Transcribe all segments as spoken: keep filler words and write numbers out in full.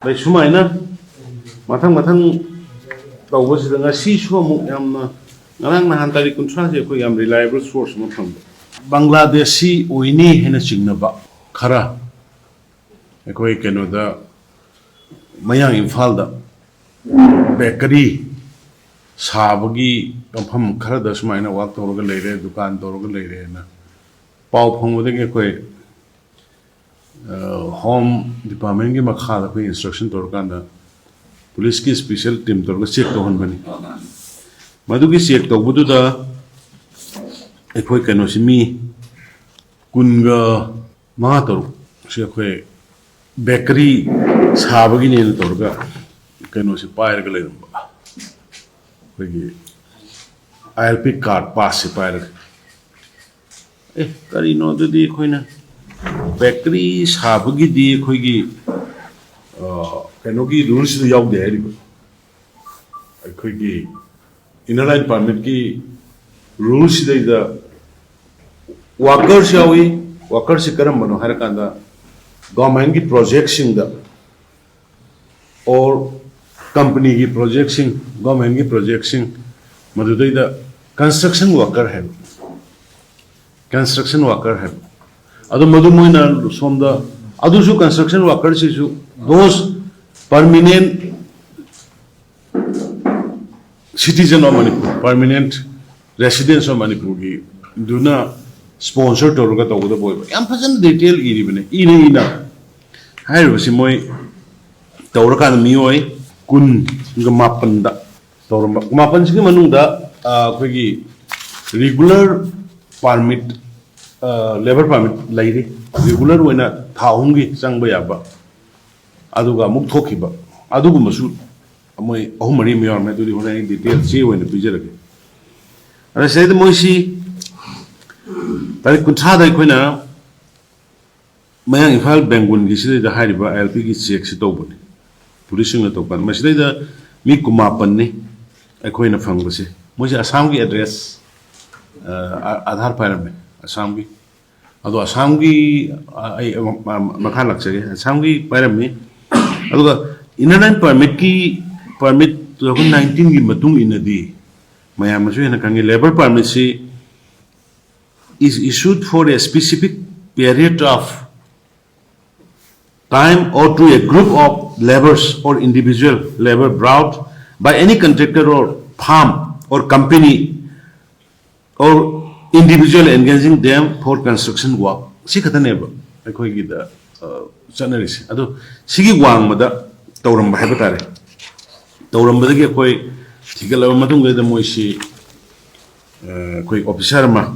ꯑꯗꯩ ꯁꯨꯃꯥꯏꯅ ꯃꯊꯪ ꯃꯊꯪ ꯇꯧꯕꯁꯤꯗ ꯉꯁꯤꯁꯨ ꯑꯃꯨꯛ ꯌꯥꯝꯅ, ꯉꯔꯥꯡ ꯅꯍꯥꯟ ꯇꯥꯔꯤꯛ ꯀꯨꯟꯊ꯭ꯔꯥꯁꯦ ꯑꯩꯈꯣꯏ ꯌꯥꯝ reliable source ꯑꯃ ꯐꯪꯕ, ꯕꯪꯒ꯭ꯂꯥꯗꯦꯁꯤ ꯑꯣꯏꯅꯤ ꯍꯥꯏꯅ ꯆꯤꯡꯅꯕ ꯈꯔ ꯑꯩꯈꯣꯏ ꯀꯩꯅꯣꯗ, ꯃꯌꯥꯡ ꯏꯝꯐꯥꯜꯗ ꯕꯦꯀꯔꯤ ꯁꯥꯕꯒꯤ ꯃꯐꯝ ꯈꯔꯗ ꯁꯨꯃꯥꯏꯅ ꯋꯥꯛ ꯇꯧꯔꯒ ꯂꯩꯔꯦ, ꯗꯨꯀꯥꯟ ꯇꯧꯔꯒ ꯂꯩꯔꯦꯅ ꯄꯥꯎ ꯐꯪꯕꯗꯒꯤ ꯑꯩꯈꯣꯏ ꯍꯣꯝ ꯗꯤꯄꯥꯔꯠꯃꯦꯟꯒꯤ ꯃꯈꯥꯗ ꯑꯩꯈꯣꯏ ꯏꯟꯁꯇ꯭ꯔꯛꯁꯟ ꯇꯧꯔꯀꯥꯟꯗ ꯄꯨꯂꯤꯁꯀꯤ ꯏꯁꯄꯤꯁꯦꯜ ꯇꯤꯝ ꯇꯧꯔꯒ ꯆꯦꯛ ꯇꯧꯍꯟꯕꯅꯤ꯫ ꯃꯗꯨꯒꯤ ꯆꯦꯛ ꯇꯧꯕꯗꯨꯗ ꯑꯩꯈꯣꯏ ꯀꯩꯅꯣꯁꯤ, ꯃꯤ ꯀꯨꯟꯒ ꯃꯉꯥ ꯇꯔꯨꯛꯁꯦ ꯑꯩꯈꯣꯏ ꯕꯦꯀꯔꯤ ꯁꯥꯕꯒꯤꯅꯦꯅ ꯇꯧꯔꯒ ꯀꯩꯅꯣꯁꯦ ꯄꯥꯏꯔꯒ ꯂꯩꯔꯝꯕ, ꯑꯩꯈꯣꯏꯒꯤ ꯑꯥꯏ ꯑꯦꯜ ꯄꯤ ꯀꯥꯔꯗ ꯄꯥꯁꯁꯦ ꯄꯥꯏꯔꯒ꯫ ꯑꯦ, ꯀꯔꯤꯅꯣ ꯑꯗꯨꯗꯤ? ꯑꯩꯈꯣꯏꯅ ꯕꯦꯀꯔꯤ ꯁꯥꯕꯒꯤꯗꯤ ꯑꯩꯈꯣꯏꯒꯤ ꯀꯩꯅꯣꯒꯤ ꯔꯨꯜꯁꯤꯗ ꯌꯥꯎꯗꯦ ꯍꯥꯏꯔꯤꯕ꯫ ꯑꯩꯈꯣꯏꯒꯤ ꯏꯅꯔ ꯂꯥꯏꯟ ꯄꯥꯔꯃꯤꯠꯀꯤ ꯔꯨꯜꯁꯤꯗꯩꯗ ꯋꯥꯀꯔꯁꯨ ꯌꯥꯎꯏ꯫ ꯋꯥꯀꯔꯁꯤ ꯀꯔꯝꯕꯅꯣ ꯍꯥꯏꯔꯀꯥꯟꯗ, ꯒꯣꯔꯃꯦꯟꯒꯤ ꯄ꯭ꯔꯣꯖꯦꯛꯁꯤꯡꯗ ꯑꯣꯔ ꯀꯝꯄꯅꯤꯒꯤ ꯄ꯭ꯔꯣꯖꯦꯛꯁꯤꯡ, ꯒꯣꯔꯃꯦꯟꯒꯤ ꯄ꯭ꯔꯣꯖꯦꯛꯁꯤꯡ, ꯃꯗꯨꯗꯩꯗ ꯀꯟꯁꯇ꯭ꯔꯛꯁꯟ ꯋꯥꯀꯔ ꯍꯥꯏꯕ, ꯀꯟꯁꯇ꯭ꯔꯛꯁꯟ ꯋꯥꯀꯔ ꯍꯥꯏꯕ꯫ ꯑꯗꯣ ꯃꯗꯨ ꯃꯣꯏꯅ ꯁꯣꯝꯗ, ꯑꯗꯨꯁꯨ ꯀꯟꯁꯇ꯭ꯔꯛꯁꯟ ꯋꯥꯀꯔꯁꯤꯁꯨ those permanent citizen of Manipur, permanent residents of ꯃꯅꯤꯄꯨꯔꯒꯤꯗꯨꯅ ꯁ꯭ꯄꯣꯟꯁꯔ ꯇꯧꯔꯒ ꯇꯧꯒꯗꯕ ꯑꯣꯏꯕ꯫ ꯌꯥꯝ ꯐꯖꯅ ꯗꯤꯇꯦꯜ ꯏꯔꯤꯕꯅꯦ, ꯏꯅ ꯏꯅ꯫ ꯍꯥꯏꯔꯤꯕꯁꯤ ꯃꯣꯏ ꯇꯧꯔꯀꯥꯟꯗ ꯃꯤꯑꯣꯏ ꯀꯨꯟꯒ ꯃꯥꯄꯟꯗ ꯇꯧꯔꯝꯕ꯫ ꯃꯥꯄꯟꯁꯤꯒꯤ ꯃꯅꯨꯡꯗ, ꯑ, ꯑꯩꯈꯣꯏꯒꯤ ꯔꯤꯒꯨꯂꯔ ꯄꯥꯔꯃꯤꯠ, ꯂꯦꯕꯔ ꯄꯥꯔꯃꯤꯠ ꯂꯩꯔꯤ, ꯔꯤꯒꯨꯂꯔ ꯑꯣꯏꯅ ꯊꯥ ꯑꯍꯨꯝꯒꯤ ꯆꯪꯕ ꯌꯥꯕ, ꯑꯗꯨꯒ ꯑꯃꯨꯛ ꯊꯣꯛꯈꯤꯕ, ꯑꯗꯨꯒꯨꯝꯕꯁꯨ ꯃꯣꯏ ꯑꯍꯨꯝ ꯃꯔꯤ ꯑꯃ ꯌꯥꯎꯔꯝꯃꯦ꯫ ꯑꯗꯨꯗꯤ ꯍꯣꯔꯦꯟ ꯑꯩ ꯗꯤꯇꯦꯜ ꯆꯦ ꯑꯣꯏꯅ ꯄꯤꯖꯔꯒꯦ꯫ ꯑꯗ ꯁꯤꯗꯩꯗ ꯃꯣꯏꯁꯤ ꯇꯥꯔꯤꯛ ꯀꯨꯟꯊ꯭ꯔꯥꯗ ꯑꯩꯈꯣꯏꯅ ꯃꯌꯥꯡ ꯏꯝꯐꯥꯜ ꯕꯦꯡꯒꯨꯜꯒꯤ ꯁꯤꯗꯩꯗ ꯍꯥꯏꯔꯤꯕ ꯑꯥꯏ ꯑꯦꯜ ꯄꯤꯒꯤ ꯆꯦꯛꯁꯤ ꯇꯧꯕꯅꯤ, ꯄꯨꯂꯤꯁꯁꯤꯡꯅ ꯇꯧꯕ ꯀꯥꯟꯗ꯫ ꯃꯁꯤꯗꯩꯗ ꯃꯤ ꯀꯨꯟꯃꯥꯄꯟꯅꯤ ꯑꯩꯈꯣꯏꯅ ꯐꯪꯕꯁꯦ꯫ ꯃꯣꯏꯁꯦ ꯑꯁꯥꯝꯒꯤ ꯑꯦꯗ꯭ꯔꯦꯁ, ꯑ, ꯑꯥ-, ꯑꯥꯙꯥꯔ ꯄꯥꯏꯔꯝꯃꯦ, ꯑꯁꯥꯝꯒꯤ꯫ ꯑꯗꯣ ꯑꯁꯥꯝꯒꯤ, ꯑ, ꯑꯩ, ꯑ, ꯃꯈꯥ ꯂꯥꯛꯆꯒꯦ꯫ ꯑꯁꯥꯝꯒꯤ ꯄꯥꯏꯔꯝꯃꯤ, ꯑꯗꯨꯒ Inner Line Permitꯀꯤ, permit two thousand nineteenꯒꯤ ꯃꯇꯨꯡ ꯏꯟꯅꯗꯤ ꯃꯌꯥꯝꯅꯁꯨ ꯍꯦꯟꯅ ꯈꯪꯉꯤ, labour permitꯁꯤ is issued for a specific period of time or to a group of labourers or individual labour brought by any contractor or firm or company or individual engaging them for construction work. ꯁꯤ ꯈꯛꯇꯅꯦꯕ ꯑꯩꯈꯣꯏꯒꯤꯗ, ꯑ, ꯆꯠꯅꯔꯤꯁꯦ꯫ ꯑꯗꯣ ꯁꯤꯒꯤ ꯋꯥꯡꯃꯗ ꯇꯧꯔꯝꯕ ꯍꯥꯏꯕ ꯇꯥꯔꯦ꯫ ꯇꯧꯔꯝꯕꯗꯒꯤ ꯑꯩꯈꯣꯏ ꯊꯤꯒꯠꯂꯕ ꯃꯇꯨꯡꯗ ꯃꯣꯏꯁꯤ, ꯑ, ꯑꯩꯈꯣꯏ officer ꯑꯃ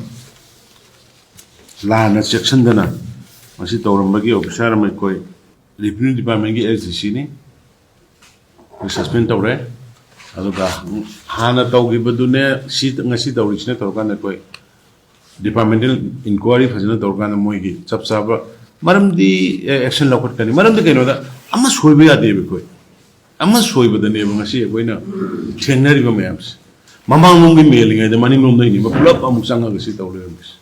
ꯂꯥꯟꯅ ꯆꯦꯛꯁꯤꯟꯗꯅ ꯃꯁꯤ ꯇꯧꯔꯝꯕꯒꯤ officer ꯑꯃ ꯑꯩꯈꯣꯏ Revenue Departmentꯀꯤ S D Cꯅꯤ꯫ ꯑꯩꯈꯣꯏ suspend ꯇꯧꯔꯦ꯫ ꯑꯗꯨꯒ ꯍꯥꯟꯅ ꯇꯧꯈꯤꯕꯗꯨꯅꯦ ꯁꯤ ꯉꯁꯤ ꯇꯧꯔꯤꯁꯤꯅ ꯇꯧꯔꯀꯥꯟꯗ ꯑꯩꯈꯣꯏ departmental inquiry ꯐꯖꯅ ꯇꯧꯔꯀꯥꯟꯗ ꯃꯣꯏꯒꯤ ꯆꯞ ꯆꯥꯕ ꯃꯔꯝꯗꯤ, ꯑꯦ, action ꯂꯧꯈꯠꯀꯅꯤ꯫ ꯃꯔꯝꯗꯤ ꯀꯩꯅꯣꯗ ꯑꯃ ꯁꯣꯏꯕ ꯌꯥꯗꯦꯕ ꯑꯩꯈꯣꯏ꯫ ꯑꯃ ꯁꯣꯏꯕꯗꯅꯦꯕ ꯉꯁꯤ ꯑꯩꯈꯣꯏꯅ ꯊꯦꯡꯅꯔꯤꯕ ꯃꯌꯥꯝꯁꯦ꯫ ꯃꯃꯥꯡꯂꯣꯝꯒꯤ ꯃꯦꯜꯂꯤꯉꯩꯗ ꯃꯅꯤꯡꯂꯣꯝꯗꯩꯅꯦꯕ ꯄꯨꯂꯞ ꯑꯃꯨꯛ ꯆꯪꯉꯒ ꯁꯤ ꯇꯧ ꯂꯩꯔꯝꯃꯤꯁꯦ꯫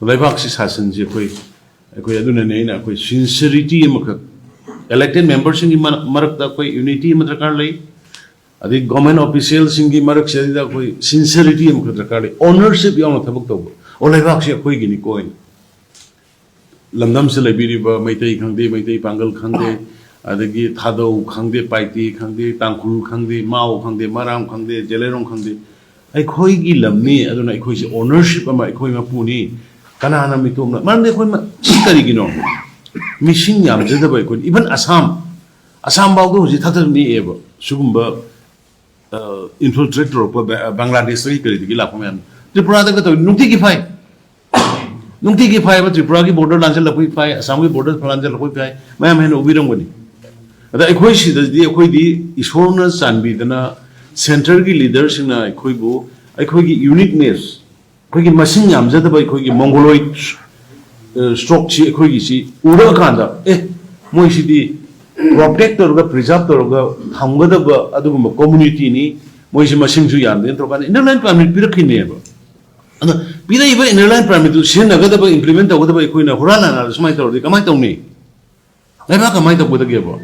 ꯂꯩꯕꯥꯛꯁꯤ ꯁꯥꯁꯟꯁꯤ ꯑꯩꯈꯣꯏ, ꯑꯩꯈꯣꯏ ꯑꯗꯨꯅꯅꯦ ꯑꯩꯅ ꯑꯩꯈꯣꯏ sincerity ꯑꯃꯈꯛ, elected memberꯁꯤꯡꯒꯤ ꯃꯔ-, ꯃꯔꯛꯇ ꯑꯩꯈꯣꯏ unity ꯑꯃ ꯗꯔꯀꯥꯔ ꯂꯩ꯫ ꯑꯗꯩ government officialꯁꯤꯡꯒꯤ ꯃꯔꯛꯁꯤꯗꯩꯗ ꯑꯩꯈꯣꯏ sincerity ꯑꯃꯈꯛ ꯗꯔꯀꯥꯔ ꯂꯩ, ownership ꯌꯥꯎꯅ ꯊꯕꯛ ꯇꯧꯕ꯫ ꯑꯣ, ꯂꯩꯕꯥꯛꯁꯤ ꯑꯩꯈꯣꯏꯒꯤꯅꯤꯀꯣ ꯍꯥꯏꯅ꯫ ꯂꯝꯗꯝꯁꯤꯗ ꯂꯩꯕꯤꯔꯤꯕ ꯃꯩꯇꯩ ꯈꯪꯗꯦ, ꯃꯩꯇꯩ ꯄꯥꯡꯒꯜ ꯈꯪꯗꯦ, ꯑꯗꯒꯤ ꯊꯥꯗꯧ ꯈꯪꯗꯦ, ꯄꯥꯏꯇꯦ ꯈꯪꯗꯦ, ꯇꯥꯡꯈꯨꯜ ꯈꯪꯗꯦ, ꯃꯥꯎ ꯈꯪꯗꯦ, ꯃꯔꯥꯝ ꯈꯪꯗꯦ, ꯖꯦꯂꯩꯔꯣꯡ ꯈꯪꯗꯦ, ꯑꯩꯈꯣꯏꯒꯤ ꯂꯝꯅꯤ꯫ ꯑꯗꯨꯅ ꯑꯩꯈꯣꯏꯁꯦ ownership ꯑꯃ, ꯑꯩꯈꯣꯏ ꯃꯄꯨꯅꯤ꯫ ꯀꯅꯥꯅ ꯃꯤꯇꯣꯞꯅ? ꯃꯔꯝꯗꯤ ꯑꯩꯈꯣꯏ ꯃ-, ꯁꯤ ꯀꯔꯤꯒꯤꯅꯣ? ꯃꯤꯁꯤꯡ ꯌꯥꯝꯖꯗꯕ ꯑꯩꯈꯣꯏ, even ꯑꯁꯥꯝ, ꯑꯁꯥꯝ ꯐꯥꯎꯗ ꯍꯧꯖꯤꯛ ꯊꯛꯊꯛ ꯅꯤꯛꯑꯦꯕ ꯁꯤꯒꯨꯝꯕ, ꯑ, infiltrate ꯇꯧꯔꯛꯄ ꯕ-, ꯕꯪꯒ꯭ꯂꯥꯗꯦꯁꯇꯒꯤ ꯀꯔꯤꯗꯒꯤ ꯂꯥꯛꯄ ꯃꯌꯥꯝ ꯇ꯭ꯔꯤꯄꯨꯔꯥꯗꯒ ꯇꯧꯏ, ꯅꯨꯡꯇꯤꯒꯤ ꯐꯥꯏ꯫ ꯅꯨꯡꯇꯤꯒꯤ ꯐꯥꯏꯕ, ꯇ꯭ꯔꯤꯄꯨꯔꯥꯒꯤ border ꯂꯥꯟꯁꯤꯜꯂꯛꯄꯒꯤ ꯐꯥꯏ, ꯑꯁꯥꯝꯒꯤ border ꯂꯥꯟꯁꯤꯜꯂꯛꯄꯒꯤ ꯐꯥꯏ, ꯃꯌꯥꯝ ꯍꯦꯟꯅ ꯎꯕꯤꯔꯝꯒꯅꯤ꯫ ꯑꯗ ꯑꯩꯈꯣꯏ ꯁꯤꯗꯗꯤ ꯑꯩꯈꯣꯏꯗꯤ ꯏꯁꯣꯔꯅ ꯆꯥꯟꯕꯤꯗꯅ centreꯒꯤ leaderꯁꯤꯡꯅ ꯑꯩꯈꯣꯏꯕꯨ, ꯑꯩꯈꯣꯏꯒꯤ uniqueness, ꯑꯩꯈꯣꯏꯒꯤ ꯃꯁꯤꯡ ꯌꯥꯝꯖꯗꯕ ꯑꯩꯈꯣꯏꯒꯤ mongoloid, ꯑ, stockꯁꯤ ꯑꯩꯈꯣꯏꯒꯤꯁꯤ ꯎꯔꯛꯑꯀꯥꯟꯗ, ꯑꯦ, ꯃꯣꯏꯁꯤꯗꯤ protect ꯇꯧꯔꯒ, preserve ꯇꯧꯔꯒ ꯊꯝꯒꯗꯕ ꯑꯗꯨꯒꯨꯝꯕ communityꯅꯤ, ꯃꯣꯏꯁꯤ ꯃꯁꯤꯡꯁꯨ ꯌꯥꯝꯗꯦꯅ ꯇꯧꯔꯀꯥꯟꯗ Inner Line Permit ꯄꯤꯔꯛꯈꯤꯅꯦꯕ꯫ ꯑꯗ ꯄꯤꯔꯛꯏꯕ Inner Line Permitꯇꯨ ꯁꯤꯖꯤꯟꯅꯒꯗꯕ, implement ꯇꯧꯒꯗꯕ ꯑꯩꯈꯣꯏꯅ ꯍꯨꯔꯥꯟ ꯂꯥꯟꯅꯗ ꯁꯨꯃꯥꯏꯅ ꯇꯧꯔꯗꯤ ꯀꯃꯥꯏꯅ ꯇꯧꯅꯤ? ꯂꯩꯕꯥꯛ ꯀꯃꯥꯏꯅ ꯇꯧꯒꯗꯒꯦꯕ?